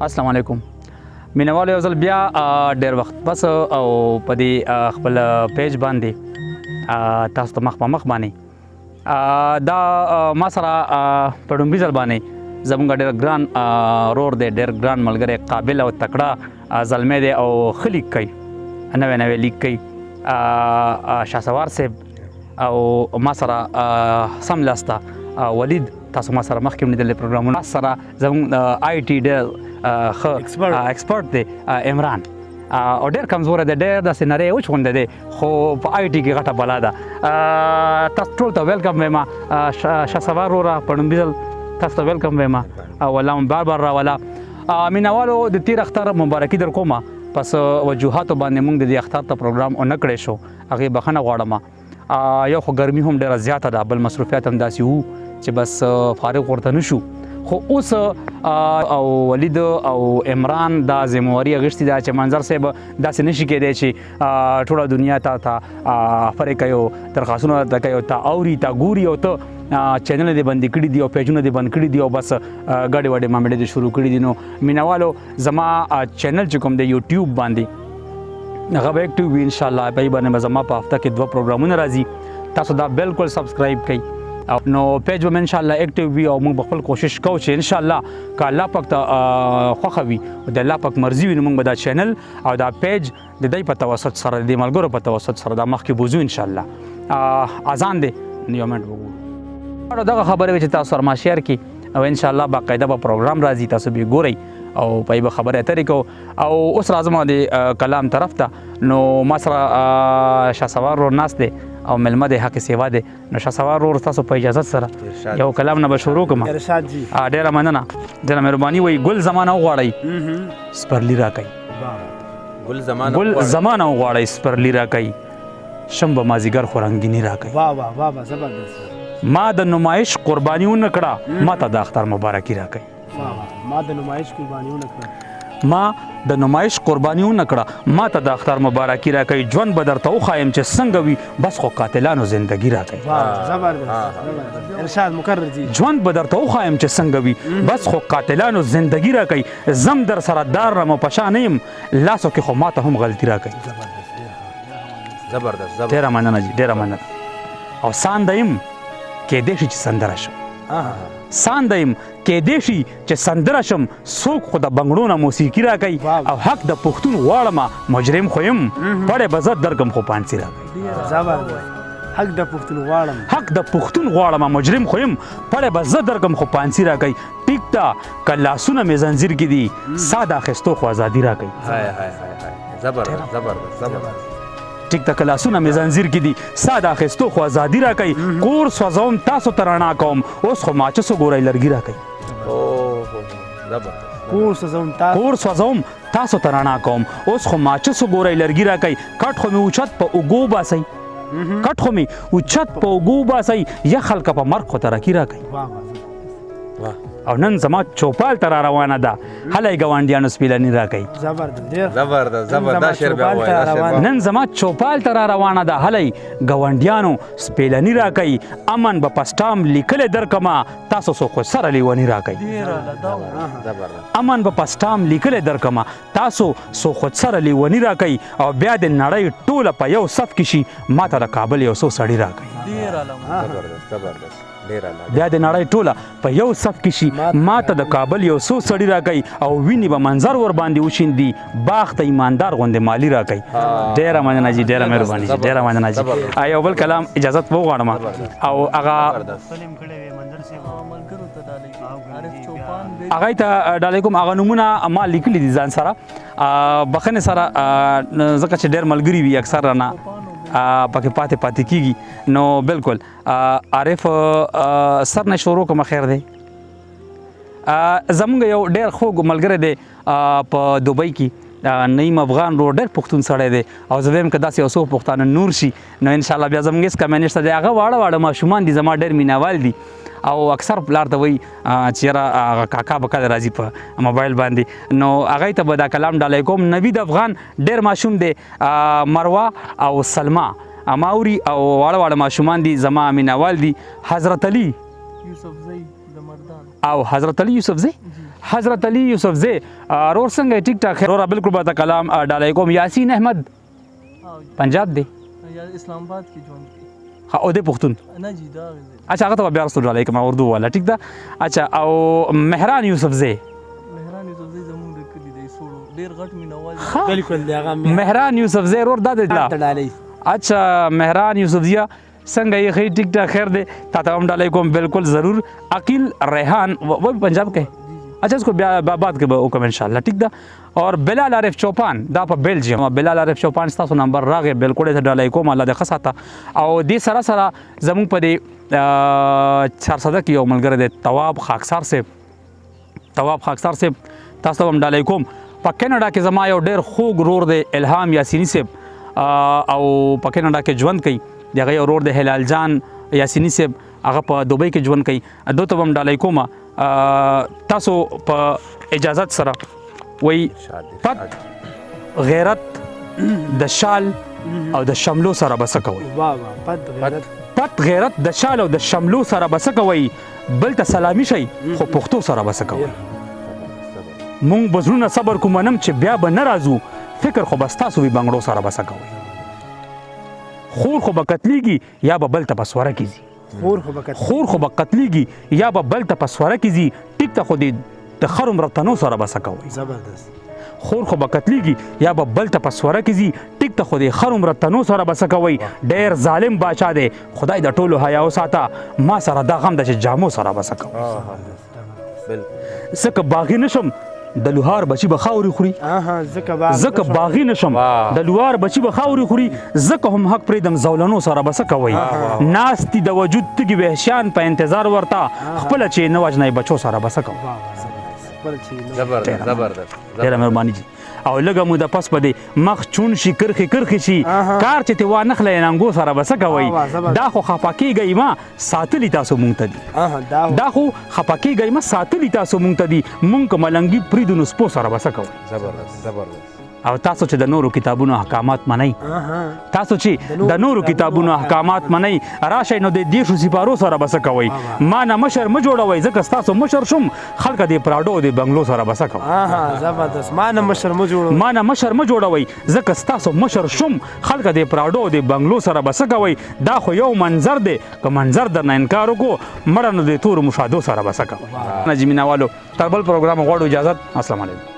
السلام علیکم مینوالو، یو ځل بیا ډیر وخت پس او په دې خپل پیج باندې تاسو ته مخ په مخ باندې دا ما سره په ړومبي ځل باندې زمونږ ډېر ګران رور دی، ډېر ګران ملګری، قابل او تکړه زلمی دی او ښه لیک کوي، نوی نوی لیک کوي، شاه صاحب. او ما سره سم لاسته ولید، تاسو ما سره مخکې لیدلې پروګرامونه سره، زموږ آی ټي ډېر ښه expert دی عمران، او ډېر کمزور دی، ډېر داسې نری وچ غوندې دی، خو په آی ټي کې غټه بلا ده. تاسو ټول ته welcome وایم. شاه سوار وروره، په لومړي ځل تاسو ته welcome وایم او الله مو بار بار راوله. مینوالو، د تیر اختر مبارکي در کومه. پس وجوهاتو باندې مونږ د دې اختر ته پروګرام ونه کړی شو، هغې بخښنه غواړم. یو خو ګرمي هم ډېره زیاته ده، بل مصروفیت هم داسې وو چې بس فارغ ورته نه شو. خو اوس او ولید او عمران دا ذمہواری اخیستې ده چې منظر صاحب داسې نشي کېدی چې ټوله دنیا ته ته فرق کوي، درخواستونه ته کوي، ته اوري، ته ګوري، او ته چینل دې بند کړي دي او پیجونه دې بند کړي دي او بس ګډې وډې معاملې دې شروع کړي دي. نو مینوالو، زما چینل چې کوم دی یوټیوب باندې، هغه به active وي ان شاء الله. په باندې به زما په هفته کې دوه پروګرامونه راځي، تاسو دا بالکل subscribe کړئ. نو پیج به ان شاء الله active وي او موږ به خپل کوشش کوو چې ان شاء الله که الله پاک ته خوښه وي او د الله پاک مرضي وي، نو موږ به دا چینل او دا پیج د دی په توسط سره، د ملګرو په توسط سره دا مخکې بوزو ان شاء الله. اذان دی، یو منټ وګورو. دغه خبرې چې تاسو سره ما share کړي او ان شاء الله باقاعده به پروګرام راځي، تاسو به ګورئ او په به خبرې اترې کوو. او اوس راځم د کلام طرف ته. نو ما سره شاه سوار ورور ناست دی او مېلمه دی، حق سیوا دی. نو شاه سوار ورور، تاسو په اجازت سره یو کلام نه به شروع کوم. ارشاد جی. ډېره مننه، ډېره مهرباني. وایي ګل زمانه وغواړئ سپرلي راکئ. ګل زمانه. ګل زمانه وغواړئ سپرلي راکئ، شم به مازیګر خو رنګیني راکئ. واه واه واه واه، زبردست. ما د نمایش قرباني ونه کړه، ما ته د اختر مبارکي راکئ. واه واه، ما د نمایش قرباني ونه کړه. ما د نمایش قرباني ونه کړه، ما ته د اختر مبارکي راکئ. ژوند به درته وښایم چې څنګه وي، بس خو قاتلانو زندگی راکئ. واه، زبردست زبردست، ارشاد مکرر جی. ژوند به درته وښایم چې څنګه وي، بس خو قاتلانو زندگی راکئ. زم در سره دار رم په شا نه یم، لاسو کې خو ما ته هم غلطي راکئ. زبردست زبردست. ډېره مننه جی، ډېره مننه. او سانده یم، کېدای شي چې سندره شم. سانده یم، کېدای شي چې سندره شم، څوک خو د بنګړو نه موسیقي راکوي. او حق د پښتون غواړم، مجرم خو یم، پړی به زه درکم خو پانسي راکوي. زبردست، حق د پښتون غواړم. حق د پښتون غواړم، مجرم خو یم، پړی به زه درکم خو پانسي راکوي. ټیک ده که لاسونه مې زنځیر کې دي، ساه د اخیستو خو ازادي راکوي. های های های های، زبردست زبردست زبردست. ټیک ده که لاسونه مې زنځیر کې دي، ساه د اخیستو خو ازادي راکوي. کور سوځوم، تاسو ته رڼا کوم، اوس خو ماچس وګورئ لرګي راکوي. اوه، زبردست. کور سوځوم تا کور سوځوم، تاسو ته رڼا کوم، اوس خو ماچس وګورئ لرګي راکوي. کټ خو مې اوچت په اوږو باسئ، کټ خو مې اوچت په اوږو باسئ، یخ خلکه په مرګ خو ترقي راکوي. واه واه. او نن زما چوپال ته را روانه ده، هلی ګاونډیانو سپیلني راکوي. زبردست، ډېر زبردست زبردست. دا شعر بیا ووایه، دا شعر. نن زما چوپال ته را روانه ده، هلی ګاونډیانو سپیلني راکوي. امن به په سټام لیکلی درکمه، تاسو څو خو سره لیوني راکوي. زبردست. امن به په سټام لیکلی درکمه، تاسو څو خو سره لیوني راکوي. او بیا د نړۍ ټوله په یو صف کې شي، ما ته د کابل یو څو سړي راکوي. زبردست زبردست، ډېر اعلی. بیا د نړۍ ټوله په یو صف کې شي، ما ته د کابل یو څو سړي راکوي. او ویني به منظر ور باندې وشیندي، باغ ته ایماندار غوندې مالی راکوي. ډېره مننه جی، ډېره مهرباني جی، ډېره مننه جی. یو بل کلام اجازت وغواړم او هغه هغه ته ډالۍ کوم. هغه نومونه ما لیکلي دي ځان سره، بخښنې سره، ځکه چې ډېر ملګري وي، اکثر رانه پکې پاتې پاتې کېږي. نو بالکل عارف سر نه شروع کوم. خیر دی، زمونږ یو ډېر خوږ ملګری دی په دوبۍ کې، نعیم افغان ورور، ډېر پښتون سړی دی. او زه وایم که داسې یو څو پښتانه نور شي نو انشاءالله بیا زمونږ هېڅ کمی نشته دی. هغه واړه واړه ماشومان دي، زما ډېر مینهوال دي او اکثر پلار ته وایي چې یاره هغه کاکا به کله راځي په موبایل باندې. نو هغې ته به دا کلام ډالۍ کوم. نوید افغان ډېر ماشوم دی، مروه او سلما اماوري او واړه واړه ماشومان دي، زما مینهوال دي. حضرت علي یوسفزی د مردان او حضرت علي یوسفزی. حضرت علي یوسفزی رور څنګه یې؟ ټیک ټاک روره بالکل به ته کلام ډالۍ کوم. یاسین احمد پنجاب دی یا اسلام آباد کې ژوند کوي. ها او دی پښتون نه جی دا اچھا هغه ته به بیا وروسته ډالۍ کوم اردو والا ټیک ده. اچھا او مهران یوسفزی، مهران یوسفزی زمونږ د کلي دی، سوړو ډېر غټ مینوال دی. بالکل دی هغه مهران یوسفزی رور دا دی ډالۍ. اچھا مهران یوسفزیه څنګه یې؟ ښه ټیک ټاک خیر دی، تا ته هم ډالۍ کوم بالکل ضرور. عقیل ریحان وہ بھی پنجاب کے؟ اچھا اس کو بیا بعد کې به وکم ان شاء الله ټیک ده. اور بلال عارف چوپان دا په بیلجیم، بلال عارف چوپان ستاسو نمبر راغی بالکل ته ډالۍ کوم، الله دې ښه ساته. او دې سره سره زمونږ په دې چارسده کې یو ملګری دی تواب خاکسار صاحب، تواب خاکسار صاحب تاسو ته هم ډالۍ کوم. په کینیډا کې زما یو ډېر خوږ ورور دی الهام یاسیني صاحب او په کینیډا کې ژوند کوي. د هغه یو ورور دی هلال جان یاسیني صاحب، هغه په دوبۍ کې ژوند کوي، دوی ته به هم ډالۍ کوم. تاسو په اجازت سره وایي پت غیرت د شال او د شملو سره به څه کوئ؟ واه واه پت غیرت، پت غیرت د شال او د شملو سره به څه کوئ؟ بل ته سلامي شئ خو پښتو سره به څه کوئ؟ مونږ به زړونه صبر کو منم چې بیا به نه راځو، فکر خو به ستاسو وي بنګړو سره به څه کوئ؟ خور خو به قتلیږي یا به بل ته په سوره کې ځي، خور خو به خور خو به قتلیږي یا به بل ته په سوره کې ځي، ټیک ته خو دې د خرم رتنو سره به څه کوئ؟ زبردست. خور خو به قتلیږي یا به بل ته په سوره کې ځي، ټیک ته خو دې خرم رتنو سره به څه کوئ؟ ډېر ظالم باچا دی، خدای د ټولو حیا وساته، ما سره دا غم ده چې جامو سره به څه کوئ؟ زه که باغي نه شم د لوهار بچي به خاورې خوري، زه که باغي نه شم د لوهار بچي به خاورې خوري، زه که هم حق پرېږدم زولنو سره به څه کوئ؟ ناست دي د وجود تږي وحشیان په انتظار ورته، خپله چې نه وژنئ بچو سره به څه کوئ؟ زبردست زبردست، ډېره مهرباني جي. او لږه موده پس به دې مخ چون شي کرښې کرښې شي، کار چې ترې وانخلی ننګو سره به څه کوئ؟ دا خو خفه کېږئ مه ساتلي تاسو مونږ ته دي، دا خو خفه کېږئ مه ساتلي تاسو مونږ ته دي، مونږ که ملنګي پرېږدو نو سپو سره به څه کوئ؟ زبردست زبردست. او تاسو چې د نورو کتابونو احکامات منئ، تاسو چې د نورو کتابونو احکامات منئ، راشئ نو د 30 سپارو سره به څه کوئ؟ ما نه مشر مه جوړوئ ځکه ستاسو مشر شوم، خلک د پراډو د بنګلو سره به څه کوئ؟ زبردست. ما نه مشر مه جوړوئ، ما نه مشر مه جوړوئ ځکه ستاسو مشر شوم، خلک د پراډو د بنګلو سره به څه کوئ؟ دا خو یو منظر دی، که منظر درنه انکار وکړو مړه نو د تورو مشاهدو سره به څه کوئ؟ نجمینه والو تر بل پروګرام غواړو اجازت. السلام علیکم.